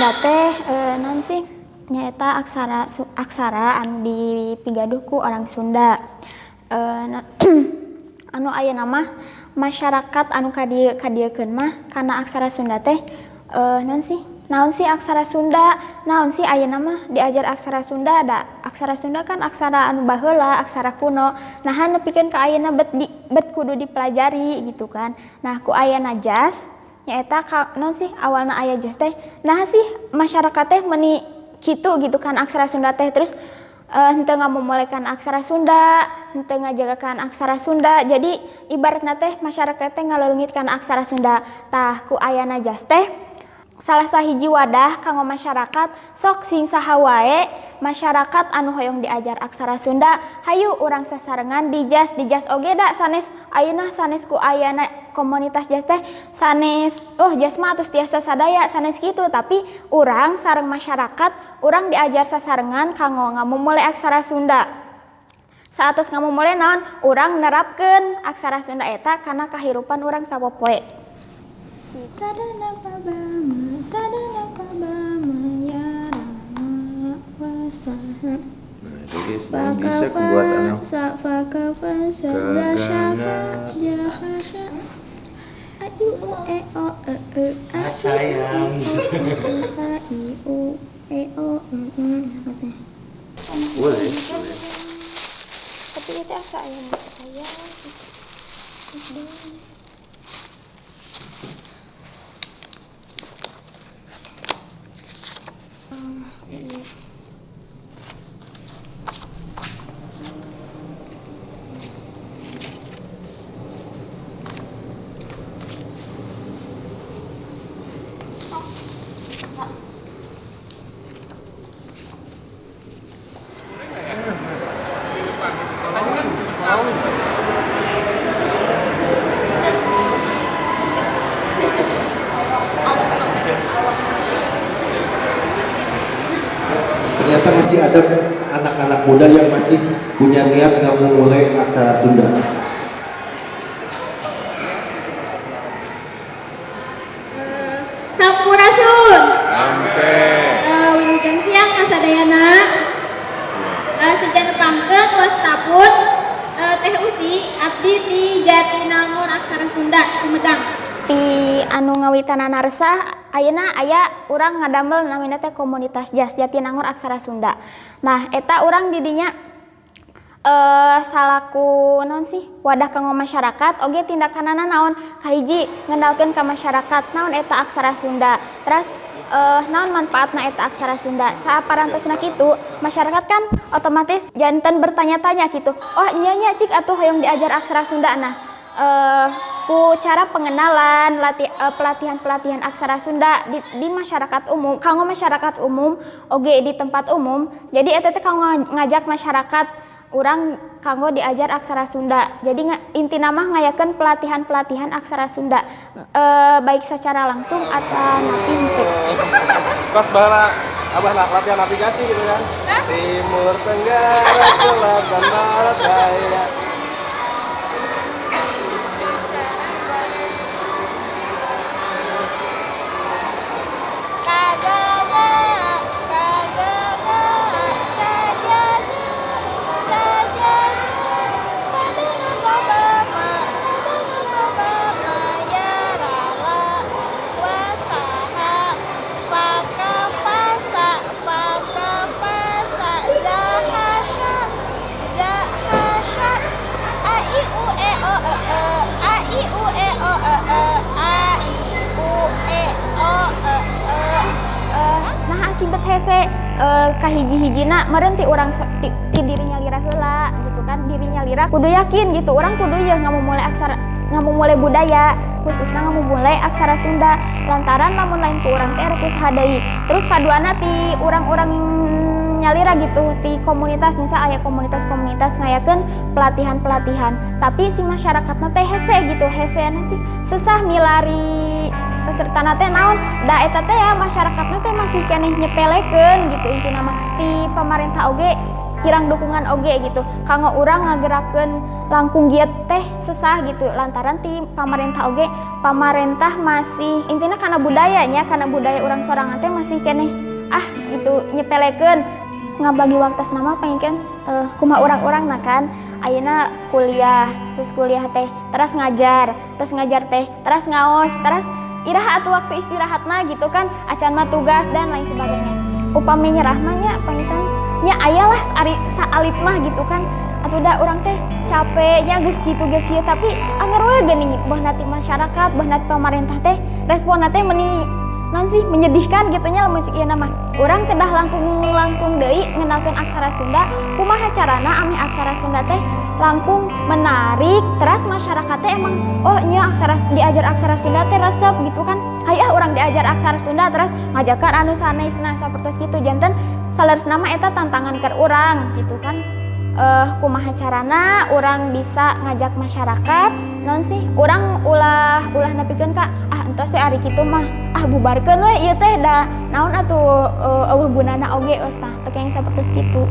Sunda teh naon sih, nyaeta aksara aksara anu dipigaduh ku orang Sunda. Anu ayeuna mah masyarakat anu kadieu kadieukeun mah kana aksara Sunda teh naon sih, naon sih aksara Sunda, naon sih ayeuna mah diajar aksara Sunda, da aksara Sunda kan aksara anu baheula, aksara kuno, naha nepikeun ka ayeuna bet di bet kudu dipelajari gitu kan. Nah, ku ayana JAS nyaeta ka naon sih, awalna aya JAS teh naha sih masyarakat teh meuni kitu gitu kan aksara Sunda teh, terus henteu ngamumule aksara Sunda, henteu ngajagakan aksara Sunda. Jadi ibaratna teh masyarakat teh ngaleungit kana aksara Sunda. Tah, ku ayana JAS teh salah sahiji wadah kanggo masyarakat, sok sing saha wae masyarakat anu hoyong diajar aksara Sunda, hayu urang sasarengan di JAS. Di JAS oge da sanes ayeuna, sanes ku ayana komunitas JAS teh sanes, oh, JAS mah tos tiasa sadaya, sanes kitu, tapi urang sareng masyarakat, urang diajar sasarengan kanggo ngamumule aksara Sunda. Saatos ngamumule, naon, urang nerapkeun aksara Sunda eta kana kahirupan urang sapopoe. Tadana pabama, tadana pabama, ya rama wasaha. Nah, jadi sebenarnya bisa buat anak Sa fa ka fa sa za sha ha ja ha sha a i u e o e e a i Sayang. U e o a i u e o e e. Boleh, boleh. Tapi itu asa aya aya gitu. Ternyata masih ada anak-anak muda yang masih punya niat nggak mau mulai aksara Sunda. Sampurasun. Wilujeng siang kasadayana. Sejen pangkeun wastapun Teh Usi, abdi ti Jatinangor Aksara Sunda, Sumedang. Ti anu ngawitanana resah, ayeuna aya urang ngadamel namina teh komunitas JAS, Jatinangor Aksara Sunda. Nah, eta urang didinya salaku naon sih, wadah kanggo masyarakat oge. Tindakanana naon, kahiji ngendalkeun ka masyarakat naon eta aksara Sunda, terus naon manfaatna eta aksara Sunda. Saparantosna kitu, masyarakat kan otomatis janten bertanya-tanya gitu, oh nya nya, cik atuh hoyong diajar aksara Sunda. Nah, ku cara pengenalan pelatihan-pelatihan aksara Sunda di masyarakat umum, kanggo masyarakat umum oge di tempat umum. Jadi eta teh kanggo ngajak masyarakat urang kanggo diajar aksara Sunda. Jadi intina mah ngayakeun pelatihan-pelatihan aksara Sunda, baik secara langsung atau napi henteu. Pas baheula abah latihan navigasi gitu kan. Timur, tenggara, selatan, barat, daya. Kaganga, kaganga, cajaga, cajaga, padana pabama, padana pabama, ya rala, wasaha, faka fasa, faka fasa, zahasya, zahasya, a i u e o e e, a i u e o e e, a i u e o e e. Nah, asih bet hese, kahiji-hijina meureun ti urang ti diri nyalira heula gitu kan. Diri nyalira kudu yakin gitu, urang kudu ye ngamumule aksara, ngamumule budaya, khususnya ngamumule aksara Sunda, lantaran lamun lain ku urang teh erek ku saha deui. Terus kaduana ti urang-urang nyalira gitu, ti komunitas, misal aya komunitas-komunitas ngayakeun pelatihan-pelatihan, tapi si masyarakatna teh hese gitu, hese sih, sesah milari pesertana teh naon, da eta teh ya masyarakatna teh masih keneh nyepelekeun gitu. Intina mah ti pamarentah oge kirang dukungan oge gitu kanggo urang ngagerakeun. Langkung giat teh sesah gitu lantaran ti pamarentah oge, pamarentah masih intinya karena budayanya, karena budaya urang sorangan teh masih keneh ah gitu, nyepelekeun. Ngabagi waktu nama pengen kumaha urang-urang nah kan ayeuna kuliah, terus kuliah teh terus ngajar, terus ngajar teh terus ngaos, terus iraha atuh waktu istirahatna gitu kan, acan mah tugas dan lain sebagainya. Upami nyerah mah nya panginten nya aya lah ari saalit mah gitu kan, atuh da urang teh capeknya geus kitu geus ieu, tapi anger we geuning boh ti masyarakat, boh ti pamarentah teh responna teh meni naon sih, menyedihkan gitu nya. Lamun cek ieu mah urang kedah langkung deui ngenalkeun aksara Sunda, kumaha carana ameh aksara Sunda teh langkung menarik, terus masyarakat teh emang oh nya aksara, diajar aksara Sunda teh resep gitu kan, hayu ah urang diajar aksara Sunda, terus ngajakan anu sanesna sapertos kitu. Janten saleresna mah eta tantangan keur urang gitu kan, kumaha carana urang bisa ngajak masyarakat, naon sih, urang ulah ulah nepikeun ka ah entos we ari kitu mah, ah bubarkeun we ieu teh, da naon atuh, euweuh gunana oge, tah teu kenging sapertos kitu.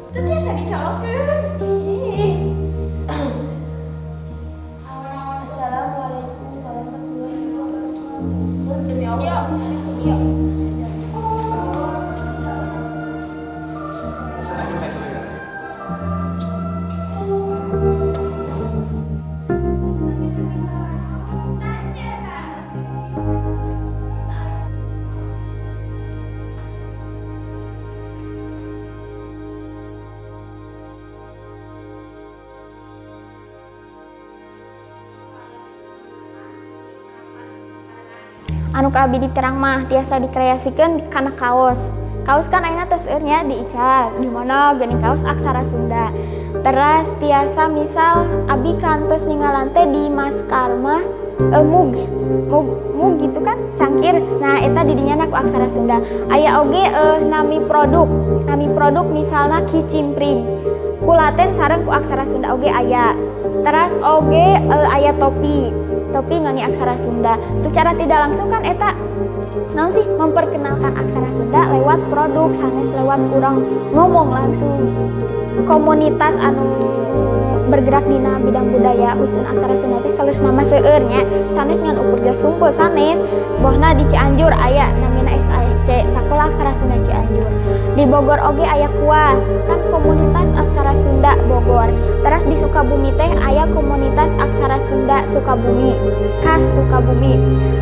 Itu biasa dicolokeun. Ih. Assalamualaikum warahmatullahi wabarakatuh. Demi Allah. Iya. Anu ka abi diterang mah tiasa dikreasikeun kana kaos. Kaos kan ayeuna tos seueur nya diical di mana geuning kaos aksara Sunda. Teras tiasa misal abi kantos ninggalan teh di maskar mah mug mug mug gitu kan, cangkir. Nah eta di dinya ku aksara Sunda. Aya oge nami produk, nami produk misalna kicimpring. Kulaten sareng ku aksara Sunda oge aya. Teras oge aya topi. Topi ngangge aksara Sunda. Secara tidak langsung kan eta naon sih, memperkenalkan aksara Sunda lewat produk sanes lewat urang ngomong langsung. Komunitas anu bergerak dina bidang budaya usun aksara Sunda teh saleresna mah seueur nya, sanes ngan ukur jas hungkul sanes. Bohna di Cianjur aya namina SASC, Sakola Aksara Sunda Cianjur. Di Bogor oge aya KUAS, kan Komunitas Aksara Sunda Bogor. Teras di Sukabumi teh aya Komunitas Aksara Sunda Sukabumi, KAS Sukabumi.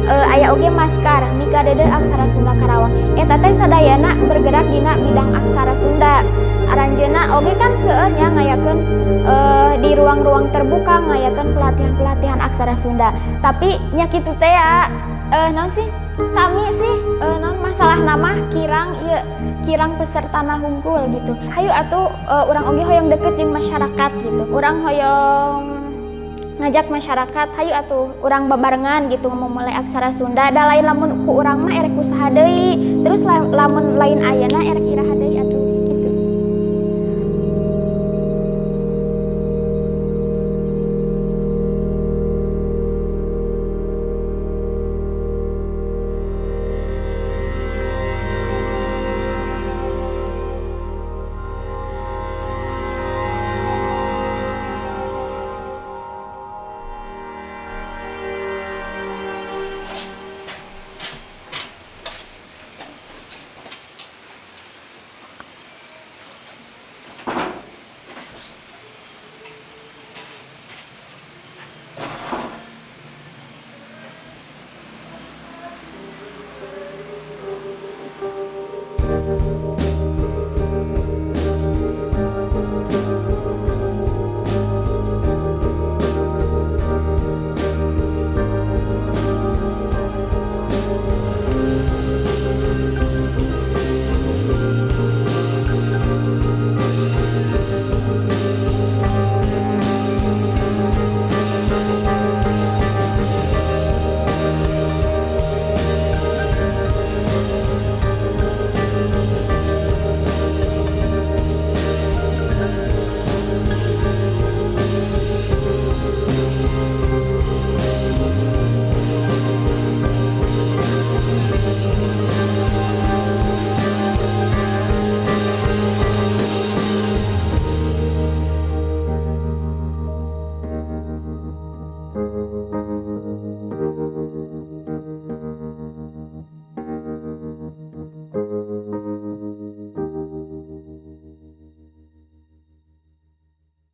Aya oge Maskar, Mika Dede Aksara Sunda Karawang. Eta teh sadayana bergerak dina bidang aksara Sunda. Aranjeuna oge kan seueur nya ngayakeun di ruang-ruang terbuka ngayakeun pelatihan-pelatihan aksara Sunda. Tapi nya kitu teh ya, naon sih, sami sih, naon masalah nama kirang ieu, kirang pesertana hungkul gitu. Hayu atuh urang oge hoyong deket jeung masyarakat gitu. Urang hoyong ngajak masyarakat, hayu atuh urang babarengan gitu memulai aksara Sunda. Da lain lamun ku urang mah erek usaha deui, terus lamun lain ayeuna erek iraha deui atuh.